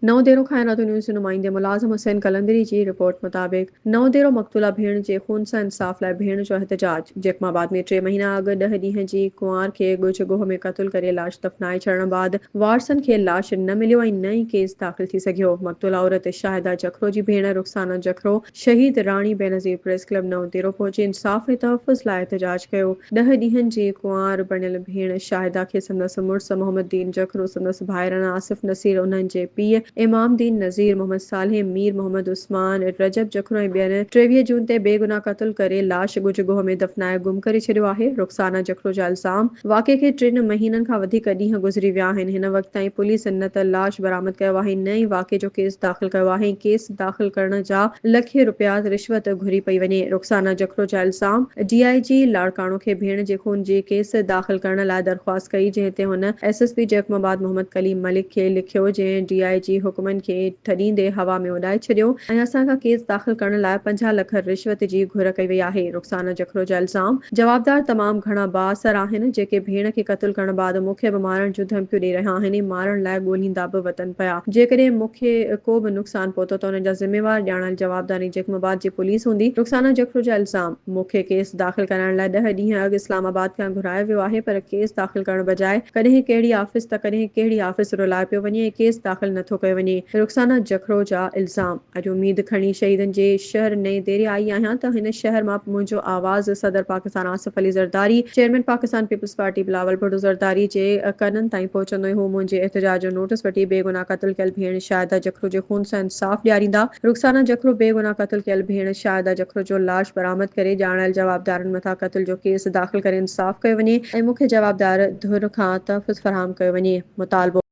نئون ديرو کان ارادو نيوز جي نمائندي ملازم حسين قلندري جي رپورٽ مطابق نئون ديرو مقتولا ڀيڻ جي خون سان انصاف لاء ڀيڻ جو احتجاج جيڪب آباد ۾ ٽي مهينا اڳ ڏهه ڏينهن جي ڪنوار کي ڳجهه ڳوهه ۾ قتل ڪري لاش دفنائي ڇڏڻ بعد وارثن کي لاش نه مليو ۽ نه ئي ڪيس داخل ٿي سگهيو مقتولا عورت شاهده جکرو جي ڀيڻ رخسانه جکرو شهيد راڻي بينظير پريس ڪلب نئون ديرو پهچي انصاف ۽ تحفظ لاء احتجاج ڪيو. ڏهه ڏينهن جي ڪنوار بڻيل ڀيڻ شاهده کي سندس مڙس محمد دين جکرو، سندس ڀائرن آصف نصير، انهن جي پيء امام دين نذير، محمد صالح، مير محمد عثمان، رجب جکرو ۽ ٻين 23 جون تي بيگناهه قتل ڪري لاش ڳجهه ڳوهه ۾ دفنائي گم ڪري ڇڏيو آهي. رخسانه جکرو جا الزام. واقعي کي ٽن مهينن کان وڌيڪ ڏينهن گذري ويا آهن، هن وقت تائين پوليس نه ته لاش برآمد ڪيو آهي نه ئي واقعي جو ڪيس داخل ڪيو آهي ۽ ڪيس داخل ڪرڻ جا لکين رپيا رشوت گهري پئي وڃي. رخسانه جکرو جا الزام، ڊي I جي لاڙڪاڻو کي ڀيڻ جي خون جي ڪيس داخل ڪرڻ لاء درخواست ڪئي جنهن تي هن S S P Jacobabad Muhammad Kaleem Malik کي لکيو جنهن ڊي I جي حڪمن کي ٿڏيندي هوا ۾ اڏائي ڇڏيو ۽ اسان کان ڪيس داخل ڪرڻ لاء 50 لک رشوت جي گهر ڪئي وئي آهي. رخسانه جکرو جا الزام، جوابدار تمام گهڻا بااثر آهن، جيڪي ڀيڻ کي قتل ڪرڻ بعد مون کي به مارڻ جون ڌمڪيون ڏئي رهيا آهن ۽ مارڻ لاء ڳولهيندا به وتن پيا. جيڪڏهن مون کي ڪو به نقصان پهتو ته ان جا ذميوار ڄاڻايل جوابدار ۽ جيڪب آباد جي پوليس هوندي. رخسانه جکرو جا الزام، مون کي ڪيس داخل ڪرائڻ لاء ڏهه ڏينهن اڳ اسلام آباد کان گهرايو ويو آهي پر ڪيس داخل ڪرڻ بجاء ڪڏهن ڪهڙي آفيس ته ڪڏهن ڪهڙي آفيس رلايو پيو وڃي ۽ ڪيس داخل نٿو ڪيو وڃي. رخسانه جکرو جا الزام. اڄ اميد کڻي شهيدن جي شهر نئين ديري آئي آهيان ته هن شهر مان منهنجو آواز صدر Pakistan Asif Ali Zardari, chairman Pakistan Peoples Party Bilawal Bhutto Zardari جي ڪنن تائين پهچندو ۽ هو منهنجي احتجاج جو نوٽس وٺي بيگناهه قتل ڪيل ڀيڻ شاهده جکرو جي خون سان انصاف ڏياريندا. رخسانه جکرو بيگناهه قتل ڪيل ڀيڻ شاهده جکرو جو لاش برآمد ڪري ڄاڻايل جوابدارن مٿان قتل جو ڪيس داخل ڪري انصاف ڪيو وڃي ۽ مون کي جوابدار ڌر کان تحفظ فراهم ڪيو وڃي. مطالبو.